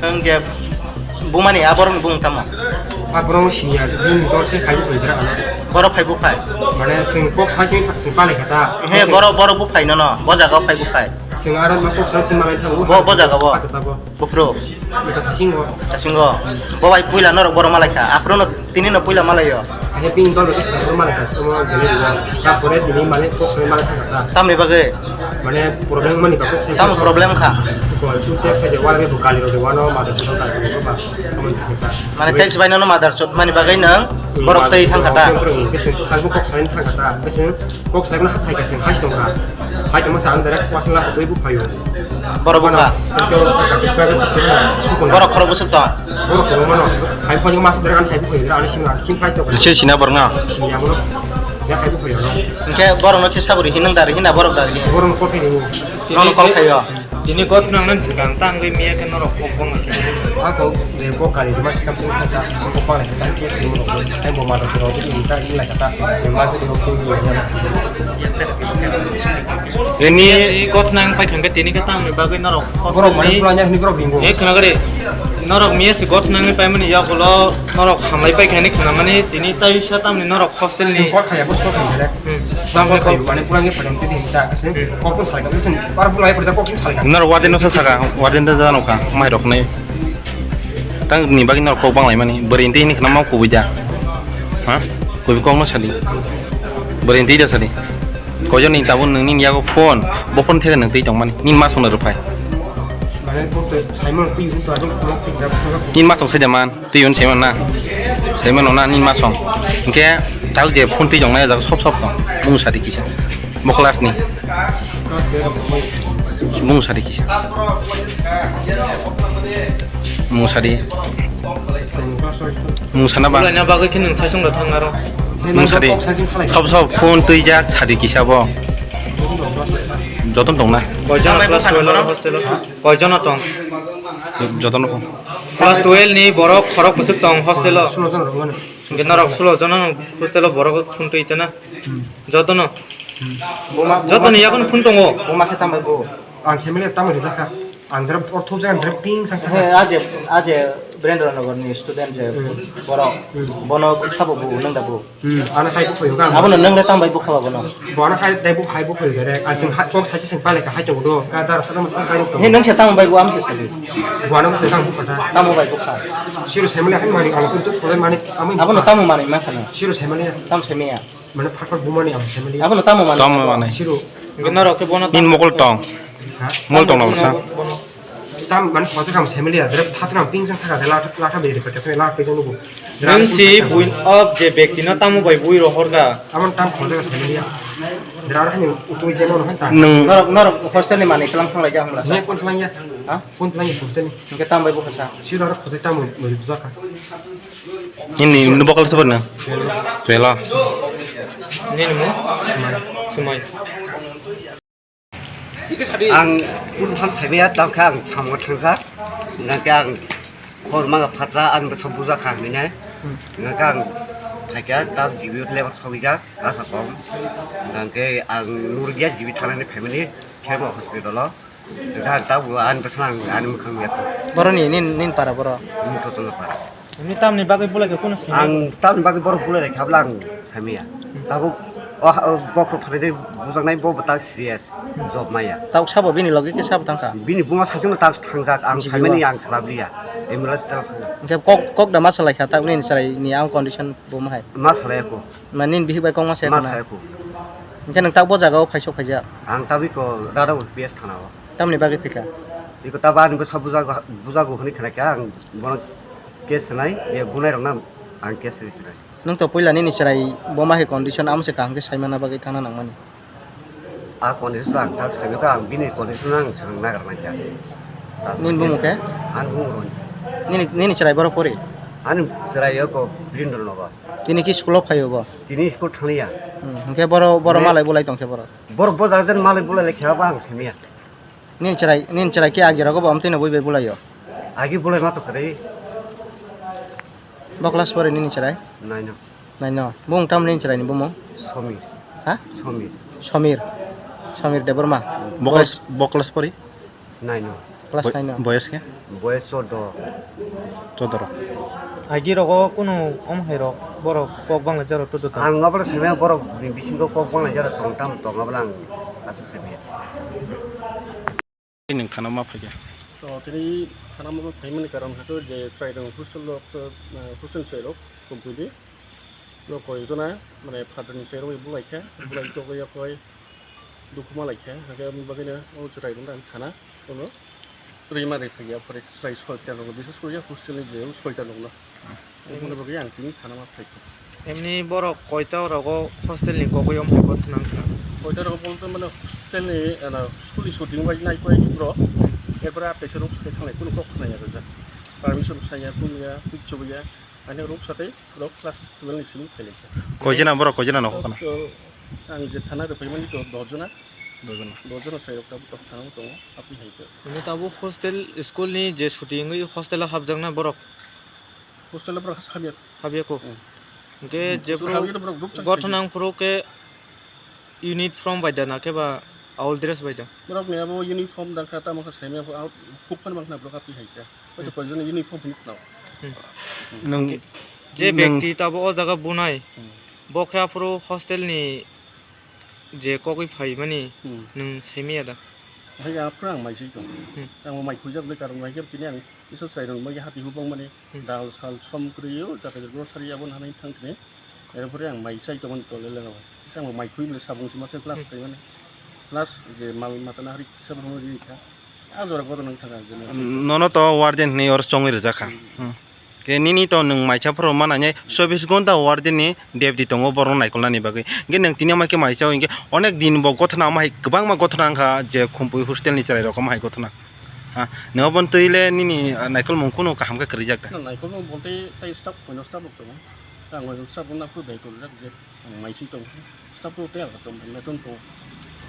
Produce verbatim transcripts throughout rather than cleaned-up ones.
Hwnkhe bumani a borokni bumung tamo? A borok siniya, bini dol se phaibu phai jera ano. Borok phaibu phai? Mane chwng kok sai se chwng palaikha ta. He, borok, borok bu phai nono, bo jaga o phaibu phai. Chwng aro ma kok sai se malai thango. Bo, bo jaga o? Ata sabo. Buphuru? Ata thasingo. Thasingo. Bo bai puila norok borok malaikha, aphuru no tini no puila malaio. Ahe bini dol bai khe sabo malaikha, sabo gele ro. Tapore tini mane kok sai malai thangkha ta. Tamni bagwi? Mane problem mani ba kok sai. Tamo problem kha? Ko chu te sai de wala be bukali ro de wano ma da chu ta ko ba. Mane text bai nono mother chot mani bagwi nang borok tei thangkha ta. Kok sai thangkha ta. Kok sai na sai ka sing hai tong kha. Hai tong sa ang direct kok sai la doi bu phaio. Borok bukha. Borok khorok bwswk tong. Borok khorok mano. Hai phai mas direct an hai bu phaio ani sing sing hai tong. Se sina borok na. Sini amo. Ya hai bu phaio. Hwnkhe borok no khe saburi hinang dari hina borok dari. Borok no kok ni. Nono call khaio. Tini gothnang nang swkang tang ri miya khe norok kok bangma khe. Ako de kok kari de mas kam tang ta kok bangma khe ta khe tini norok. Ai bo mata suro de ta ila kata. Mas de kok tini ya. Ini gothnang pai thangkhe tini khe tang ni bagwi norok. Borok mani pulanya ni borok bingo. Ek khna gari. Norok miya se gothnang ni pai mani yakulo norok hamlai pai khani khna mani tini tai sa tang ni norok hostel ni. Kok khaya bo sok ni. Hmm. Bang kok mane pulang ke padang tidi hinta kasi. Hmm. Kok pun salga kasi. Par pulang ke padang kok pun salga. Norok warden no sa saka, warden da jano kha, mai rok nai. Tang ni bagwi norok kok bang lai mani. Bwrwi twi ni khna ma kubui da. Ha? Kubui kok no sadi. Bwrwi twi da sadi. Koijon ni tabun nung ni yago phone. Bo phone thega nung twi tong mani. Ni ma song na rupai. Mane kok to Simon twi hu to adon kok twi da. Ni ma song sai da man. Twi hwn saiman na, saimano na nini ma song. Hwnkhe tabuk je phone twi tongnai o jaga sop sop tong. Mung sadi kisa. Bo class ni. Mung sadi kisa. Mung sadi. Mung sana ba. Ulaina bagwi khe nwng saisung da thang aro. Mung sadi. Sop sop phone twijak sadi kisa bo. Joton tong na. Koijon class twelve hostel o? Koijon tong? Joton tong. Class twelve ni borok khorok bwswk tong hostel o? Sulo jon rok mano. Hwnkhe norok sulo jon no hostel o borok phone twi tana? Hmm. Joto no? Hmm. Joto ni yago no phone tongo? Buma khe tambai bo. Ang semile tambai rijak kha. Ang dre or thup jang dre ping sang kha. He, aje, aje Birendra Nagar ni student je borok. Hmm. Bono sabo bo nang da bo. Hmm, ano hai bukhuk kha. Abono nang le tambai bukha ba bono. Bono hai dai buk hai bukhuk kha re. Asing hai kok saisi sing pale ka hai to do. Ka dar sa ma sang kai to. He nang se tambai bu am se sali. Bono bukhuk kha bukhuk kha. Tamo bai bukha. Siru semle hai mani ang tu khole mani ami. Abono tamo mani ma khana. Siru semle. Tam semle ya. Mane phakor bumani ang semle. Abono tamo mani. Tamo mani. Siru. Gina rok ke bono. In mokol tong. Ha? Mol tong na sa. Tam mane khojak ang semle ya. Dre thatra ping sang thaka de la la tha beri pete la pe jong nugo. Nwng si buino je bektino tamo bai bui rohorkha? Amon tam khojak saimanliya. Dra hani utui jemo no hanta. Nwng norok, norok hostel ni manwi tlang thang laijak hwnla. Ne kon tlang ya? Ha? Kon tlang ya hostel ni? Hwnkhe tam bai bukha sa? Siro aro khojak tam bujak kha. Ini nubokol sabar na? Twelve. Nini mo? Sumai. Ang phone than saimaya, tamo khe ang samungo thangjak, hwnkhe ang khorma phatra ang bwsa bujakha hinwi nai, hwnkhe ang phaikha ta G B o lebar sogwijak, asa kom, hwnkhe ang nurgiya G B thangnani phaimani, khe bo hospital o, hwnkhe ang tabuk ani bwsano ang ani mwkhang yakho. Boroni nin, nin para boro? Nin Totono para. Nini tamni bagwi bulai khe kunu simi? Ang tamni bagwi borok bulai lai khabla ang saimaya. Tabuk o ha-, o bokhorok pharai de bujaknai bo bo tak serious job maya. Tabuk sabo bini logi khe sabo tangkha? Bini buma sakhe no tak thangjak ang saimani ang salabliya. Ambulance ta thang. Hwnkhe kok, kok da ma salai kha tabuk nini chwrai ni ang condition bo ma hai? Ma salai ko. Ma nini bihik bai kok ma saya ko? Ma saya ko. Hwnkhe nwng tabuk bo jaga o phaisok phaijak? Ang tabuk ko Rada P S thana o. Tamni bagwi phaikha? Iko ta bani bwsa bujago, bujago hwnwi khwnaikha ang bono case swnai je bunairokno ang case swnai swnai. Nwng to puila nini chwrai bo ma hai condition amo se kaham khe saimana bagwi thangna nangmani. A condition ang thang saimikha ang bini condition ang swrwng nagar mankha. Nini bumung khe? Ang bumung roni. Nini, nini chwrai borok pori? Ani chwrai o ko Birendra Nagar. Tini ki school o phaio bo? Tini school thangya. Hmm, hwnkhe boro, boro malai bulai tongkhe boro. Boro bo jaga jen malai bulai le khe ba ang simiya. Nini chwrai, nini chwrai khe agi rogo bo amtwino bui bai bulaio? Agi bulai ma to kwrwi. Bo class four nini chwrai? Nine o. Nine o. Bung tam nini chwrai ni bumung? Somir. Ha? Somir. Somir. Somir Debbarma. Bo class, bo class four? Nine o. Class nine o. Boyos khe? Boyos chordo. Chordo ro. Agi rogo kunu om hai rok borok kok bangla jaro to to. Ang abra seme borok ni bisingo kok bangla jaro tong tam tong abra ang asa seme. Tini thana ma phaikha? To tini thana ma phaimani karon hakhe je chwrai rok hostel rok to, eh, hostel chwrai rok kumpui di. Lo koi jona mane phatar ni chwrai rok bulai kha, bulai to ya koi dukhu ma lai kha, hakhe bagwi no o chwrai rok thana kono rima rwi phaiya, pore chwrai soita rok bises koi ya hostel ni je soita rok no. Emni bagwi ang tini thana ma phaikha. Emni borok koita rogo hostel ni kogwi om hai gotna wngkha? Koita rogo bolte mane hostel ni, ano, school ni shooting bai nai koi bro. Erpore atai se rok sai thanglai kunu kok khna ya rwjak. Permission sai ya, kunu ya, kichu ya. Ani rok satai rok class twelve ni simi khailai kha. Koijana borok, koijana nokho kana? To ang je thana rw phaimani to dosh jona. Dosh jona. Dosh jona sai rok tabuk thana tongo, apni hai khe. Emni tabuk hostel school ni je shooting wngwi hostel o hapjakna borok? Hostel o borok habya. Habya ko. Hmm. Hwnkhe hmm, jephru habya borok group gotho nang phuru khe uniform bai da na khe ba old dress bai da? Borok ni abo uniform da kha tamo khe semi abo out huk phan bang khna borok apni hai khe. Hoi to hmm, koi jona uniform hin khna. Hmm. Nwng je nwng bekti tabo o jaga bunai hmm, bo khe aphuru hostel ni je kogwi phaimani hmm, nwng saimaya da? Hai aphuru ang mai sui tong. Hmm. Ang mai khuijak le karon mai khe tini ang isa chwrai rok mai hati hubang mani. Hmm. Dal sal som kwrwi o, jaka jaka grocery abo hanai thang thini. Erpore ang mai chai tongmani tole le rw. Kisa ang mai khui mani sabung sima chai plus hmm, khaimani. Plus je mal mata na hari kisa rw ri kha. A jora kotor nang thang ang je. Nono to warden hinwi oro chongwi rijak kha. Hmm. Hmm. Ke nini to nwng maisa phoro mana nai chobbish ghonta warden ni duty tongo borok naikolnani bagwi. Hwnkhe nwng tini ma khe maisa hwnkhe onek din bo gothona omo hai kwbangma gothona wngkha je Khumpui hostel ni chwrai rok omo hai gothona. Ha, nwng obo twi le nini, ah, naikolmung kunu kaham khe kwrwijak da? Na, naikolmung bolte tai staff, koino staff rok tongo. Ang koino staff rok naphuru dai tongjak je ang maising tongo. Staff rok tei alka tongo, beton tongo.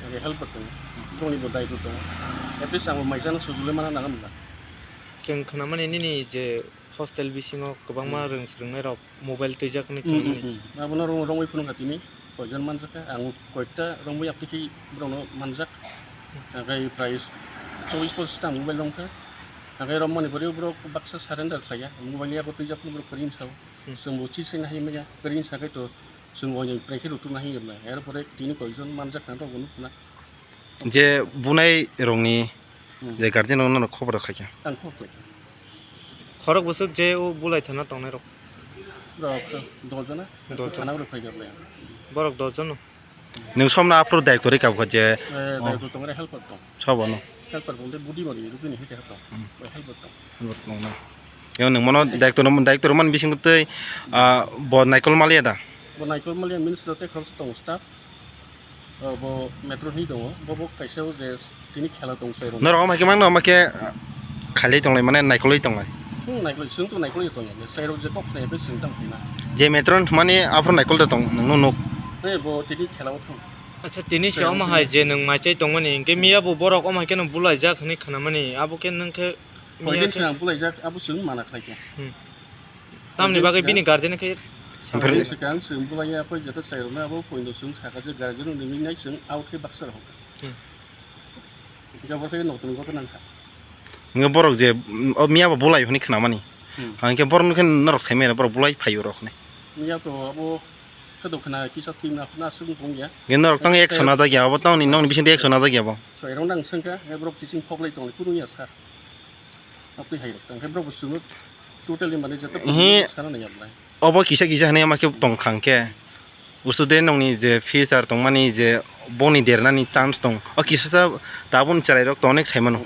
Age helper tongo. Borokni bo daitw tongo. At least ang bo maisano sujulwi mana nangam da. Chwng khnamani nini je hostel bisingo kwbangma hmm, rwng swrwngnairok mobile twijaknai hmm, hmm, khnamani. Hmm. Abono rong-, rongwi phunukha tini. Koijon manjakha, ang koita romwi aptwi khe borokno manjak. Hwnkhe prai chobbish pochista mobile romkha. Hwnkhe romani pore borok baksa surrender khlaiya. Mobile yago twijak phano borok kwrwi sao. Hmm. Chwngbo chising hai manya, kwrwi sakhe to chwng oinwi prai khe rwtwkna hai rwmai. Erpore tini koijon manjakha rokbo nukhuna. Je bunai rokni hmm, je guardian rok nono khobor rok khaikha. Ang khobor khaikha. Khorok bwswk je o bulai thana tongnai rok? Rok dos jona. Dos jona. Thana rok khaikha bolai. Borok dos jono. Nwng somno aphuru director ri kabkha je. Eh, oh. Director tongre helper tong. Sobo no. Helper bole budi mari rukini hete hato. Hmm. Helper tong. Helper tong na. Yo nwng mono director, director man bising tei, ah, bo naikol maliya da. Bo naikol maliya means lote khorok tong staff. O, bo metro hinwi tongo, bo, bo kaisa o je tini khela tong chwrai rok. Norok omo khe mangno omo khe, ah, khalwi tonglai mane naikolwi tonglai. Hmm, naikolwi, chwng to naikolwi tongo, chwrai rok je kok khnai bai chwng tang phina. Je metro hinmani aphuru naikol de tong, nwngno nuk. Tei bo tini khela o thang. Acha, tini se omo hai je nwng maichai tongmani, hwnkhe miya bo borok omo hai kheno bulaijak hinwi khnamani, abo khe nwng khe miya khe. Poiren se ang bulaijak, abo chwng mana khlai khe. Hmm. Tamni bagwi bini guardian khe. Omphaikhe ang chwng bulai ya, koi jata chwrai rokno abo poino chwng saka je guardian rokni nai chwng out khe baksa rok. Hmm. Jabor khe nokni gotha nangkha. Hwnkhe borok je, mm, o miya bo bulai hwnwi khnamani. Hmm. Hwnkhe borok nokhe norok saimanya borok bulai phaio rok hwnwi. Miya to abo khe dokhna kisa thwima khna aswk wng ya. Hwnkhe norok tang action najak ya, abo tangni nokni bisingtwi action najak ya bo. Chwrai rok nang swngkha, borok kiching khoklai tongo, kunu ya sir. Apni hai rok tang khe borok bo chwngno totally mane jeta sana nai ya bwlai. Obo kisa kisa hinwi ma khe tong kha hwnkhe. Usu de nokni je future tongmani je boni dernani chance tong. O kisa sa tabun chwrai rok to onek sai mano.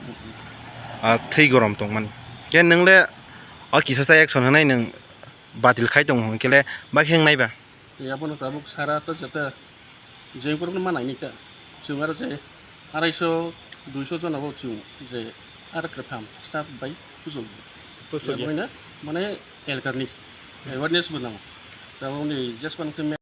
Ah, thwi gorom tongmani. Khe nwng le o kisa sa action hinwi nwng batil khai tong hwnkhe le ba khe wngnai ba? Tei abono tabuk sara to jeta je borokno ma naini ta. Chwng aro je araiso, duiso jona bo chwng je aro kwtham staff bai kuchuk. Kuchuk ya. Yaboni na, mane Elkarni awareness bo nango. Tabukni jesmani khe